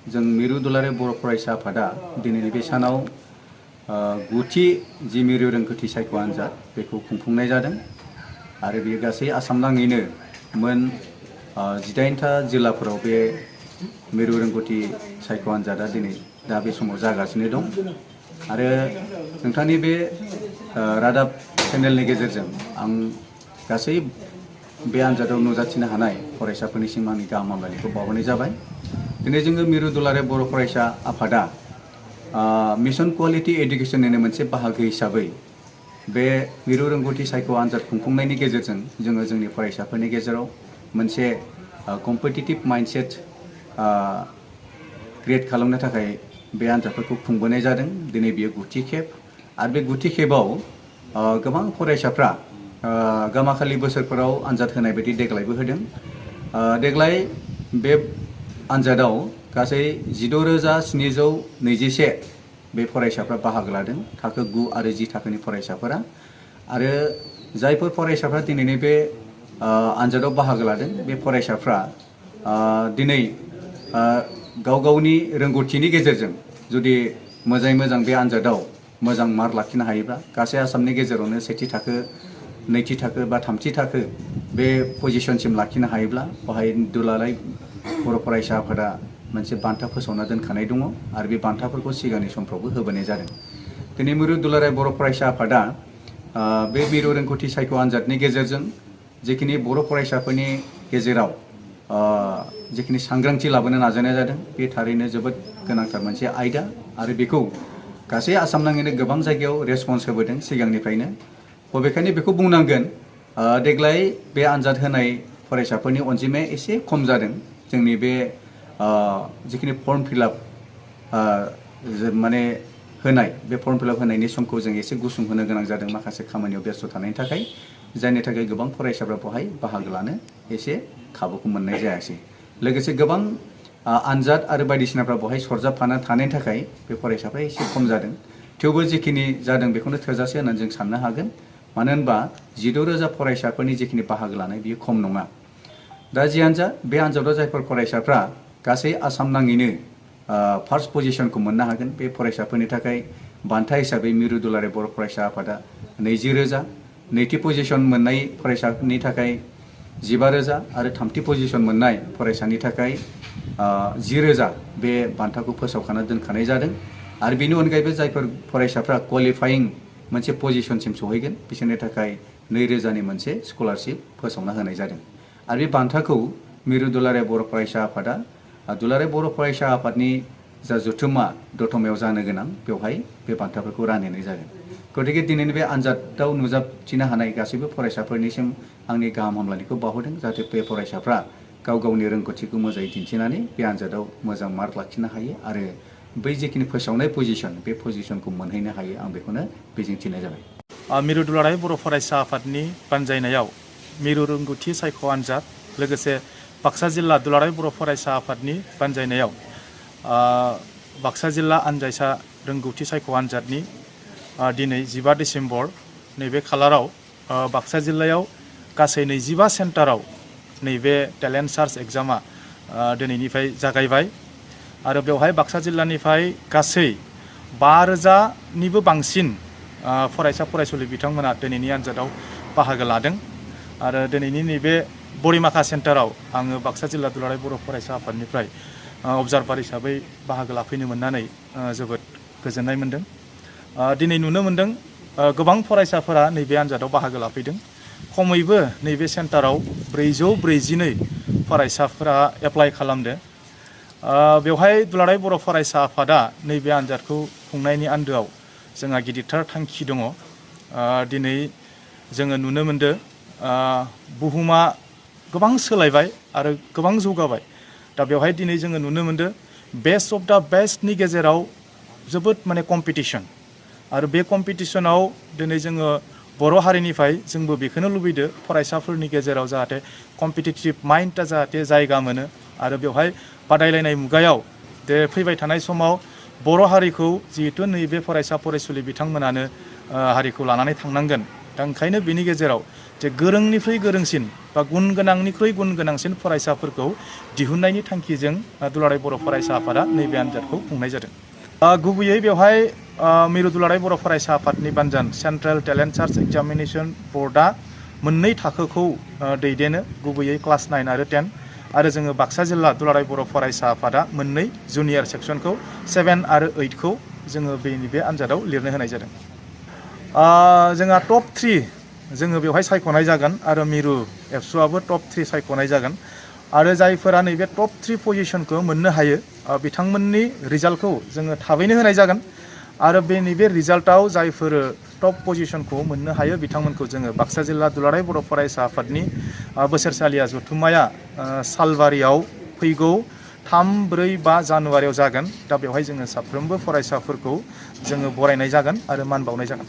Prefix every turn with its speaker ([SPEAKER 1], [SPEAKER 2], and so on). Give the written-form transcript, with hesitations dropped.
[SPEAKER 1] जों मिरु दुलाराय बर' फरायसा आफादा दिनैनि बे सानाव गुथि जि मिरु रोंगौथि सायख' आनजाद बेखौ खुंफुंनाय जादों आरो बेयो गासै आसाम नाङैनो मोन 18टा जिल्लाफोराव बे मिरु रोंगौथि सायख' आनजादा दिनै दा बे समाव जागासिनो दं आरो नोंथांनि बे रादाब चेनेलनि गेजेरजों आं गासै बे आनजादाव नुजाथिनो हानाय फरायसाफोरनिसिम आंनि गाहाम हामलायनायखौ बावहरनाय जाबाय। दिनै जोङो मिरु दुलाराय बर' फरायसा आफादा मिशन क्वालिटी एडुकेशननि मोनसे बाहागो हिसाबै बे मिरु रोंगौथि सायख' आनजाद खुंफुंनायनि गेजेरजों जोङो जोंनि फरायसाफोरनि गेजेराव मोनसे कम्पिटिटिभ माइन्डसेट क्रिएट खालामनो थाखाय बे आनजादफोरखौ खुंबोनाय जादों। दिनै बियो गुथि खेब आरो बे गुथि खेबाव गोबां फरायसाफ्रा गामाखालि बोसोरफोराव आनजाद होनाय बायदि देग्लायबो होदों। देग्लाय बे आनजादाव गासै 16,721 बे फरायसाफ्रा बाहागो लादों थाखो 9 आरो 10 थाखोनि फरायसाफोरा आरो जायफोर फरायसाफ्रा दिनैनि बे आनजादाव बाहागो लादों बे फरायसाफ्रा दिनै गाव गावनि रोंगौथिनि गेजेरजों जुदि मोजाङै मोजां बे आनजादाव मोजां मार्क लाखिनो हायोब्ला गासै आसामनि गेजेरावनो सेथि थाखो नैथि थाखो बा थामथि थाखो बे पजिशनसिम लाखिनो हायोब्ला बेवहाय दुलाराय बर' फरायसा आफादा मोनसे बान्था फोसावना दोनखानाय दङ आरो बे बान्थाफोरखौ सिगांनि समफ्रावबो होबोनाय जादों। दिनै मिरु दुलाराय बर' फरायसा आफादा बे मिरु रोंगौथि सायख' आनजादनि गेजेरजों जिखिनि बर' फरायसाफोरनि गेजेराव जिखिनि सांग्रांथि लाबोनो नाजानाय जादों बे थारैनो जोबोद गोनांथार मोनसे आयदा आरो बेखौ गासै आसाम नाङैनो गोबां जायगायाव रेसपन्स होबोदों सिगांनिफ्रायनो। बबेखानि बेखौ बुंनांगोन देग्लाय बे आनजाद होनाय फरायसाफोरनि अनजिमाया एसे खम जादों। जोंनि बे जिखिनि फर्म फिलआप माने होनाय बे फर्म फिलआप होनायनि समखौ जों एसे गुसुं होनो गोनां जादों माखासे खामानियाव बेस्थ' थानायनि थाखाय जायनि थाखाय गोबां फरायसाफ्रा बेवहाय बाहागो लानो एसे खाबुखौ मोननाय जायासै। लोगोसे गोबां आनजाद आरो बायदिसिनाफ्रा बेवहाय सरजाबफाना थानायनि थाखाय बे फरायसाफ्रा एसे खम जादों। थेवबो जिखिनि जादों बेखौनो थोजासे होननानै जों साननो हागोन। मानो होनबा 16,000 फरायसाफोरनि जिखिनि बाहागो लानाय बियो खम नङा। दा जियानो जा बे आनजादाव जायफोर फरायसाफ्रा गासै आसाम नाङैनो फार्स्ट पजिशनखौ मोननो हागोन बे फरायसाफोरनि थाखाय बान्था हिसाबै मिरु दुलाराय बर' फरायसा आफादा 20,000, नैथि पजिशन मोननाय फरायसानि थाखाय 15,000 आरो थामथि पजिशन मोननाय फरायसानि थाखाय 10,000 बे बान्थाखौ फोसावखाना दोनखानाय जादों आरो बेनि अनगायैबो जायफोर फरायसाफ्रा क्वालिफाइं मोनसे पजिशनसिम सहैगोन बिसोरनि थाखाय 2,000नि मोनसे स्कलारशिप फोसावना होनाय जादों आरो बे बान्थाखौ मिरु दुलाराय बर' फरायसा आफादा दुलाराय बर' फरायसा आफादनि जा जथुम्मा दतमायाव जानो गोनां बेवहाय बे बान्थाफोरखौ रानहोनाय जागोन। गतिके दिनैनि बे आनजादाव नुजाथिनो हानाय गासैबो फरायसाफोरनिसिम आंनि गाहाम हामलायनायखौ बावहरदों जाहाथे बे फरायसाफ्रा गाव गावनि रोंगौथिखौ मोजाङै दिन्थिनानै बे आनजादाव मोजां मार्क लाखिनो हायो आरो बै जिखिनि फोसावनाय पजिशन बे पजिशनखौ मोनहैनो हायो आं बेखौनो मिजिंथिनाय जाबाय।
[SPEAKER 2] मिरु दुलाराय बर' फरायसा आफादनि बानजायनायाव मिरु रोंगौथि सायख' आनजाद लोगोसे बाक्सा जिल्ला दुलाराय बर' फरायसा आफादनि बानजायनायाव बाक्सा जिल्ला आनजायसा रोंगौथि सायख' आनजादनि दिनै 15 डिसेम्बर नैबे खालाराव बाक्सा जिल्लायाव गासै 25 सेन्टाराव नैबे टेलेन्ट सार्च एग्जामा दिनैनिफ्राय जागायबाय आरो बेवहाय बाक्सा जिल्लानिफ्राय गासै 5,000निबो बांसिन फरायसा फरायसुलि बिथांमोना दिनैनि आनजादाव बाहागो लादों आरो दिनैनि नैबे बरिमाखा सेन्टाराव आङो बाक्सा जिल्ला दुलाराय बर' फरायसा आफादनिफ्राय अबजार्भार हिसाबै बाहागो लाफैनो मोननानै जोबोद गोजोननाय मोन्दों। दिनै नुनो मोन्दों गोबां फरायसाफोरा नैबे आनजादाव बाहागो लाफैदों। खमैबो नैबे सेन्टाराव 442 फरायसाफोरा एप्लाइ खालामदों। बेवहाय दुलाराय बर' फरायसा आफादा नैबे आनजादखौ खुंनायनि आन्दोआव जोंहा गिदिरथार थांखि दङ। दिनै जोङो नुनो मोन्दों बुहुमा गोबां सोलायबाय आरो गोबां जौगाबाय। दा बेवहाय दिनै जोङो नुनो मोन्दों बेस्ट अफ दा बेस्टनि गेजेराव जोबोद माने कम्पिटिसन आरो बे कम्पिटिसनाव दिनै जोङो बर' हारिनिफ्राय जोंबो बेखौनो लुबैदों फरायसाफोरनि गेजेराव जाहाथे कम्पिटिटिभ माइन्डआ जाहाथे जायगा मोनो आरो बेवहाय बादायलायनाय मुगायाव दे फैबाय थानाय समाव बर' हारिखौ जिहेतु नैबे फरायसा फरायसुलि बिथांमोनानो हारिखौ लानानै थांनांगोन दा ओंखायनो बिनि गेजेराव जे गोरोंनिख्रुइ गोरोंसिन बा गुन गोनांनिख्रुइ गुन गोनांसिन फरायसाफोरखौ दिहुननायनि थांखिजों दुलाराय बर' फरायसा आफादा नैबे आनजादखौ खुंनाय जादों। गुबैयै बेवहाय मिरु दुलाराय बर' फरायसा आफादनि बानजान सेन्ट्रेल टेलेन्ट सार्च एग्जामिनेशन बर्डआ मोननै थाखोखौ दैदेनो, गुबैयै क्लास 9 आरो 10, आरो जोङो बाक्सा जिल्ला दुलाराय बर' फरायसा आफादा मोननै जुनियर सेक्सनखौ 7 आरो 8खौ जोङो बे आनजादाव लिरनो होनाय जादों। जोंहा टप 3 जोङो बेवहाय सायख'नाय जागोन आरो मिरु एबसुआबो टप 3 सायख'नाय जागोन आरो जायफोरा नैबे टप 3 पजिशनखौ मोननो हायो बिथांमोननि रिजाल्टखौ जोङो थाबैनो होनाय जागोन आरो नैबे रिजाल्टआव जायफोर टप पजिशनखौ मोननो हायो बिथांमोनखौ जोङो बाक्सा जिल्ला दुलाराय बर' फरायसा आफादनि बोसोरसालिया जथुम्माया सालबारियाव फैगौ 3, 4, 5 जानुवारियाव जागोन। दा बेवहाय जोङो साफ्रोमबो फरायसाफोरखौ जोङो बरायनाय जागोन आरो मान बावनाय जागोन।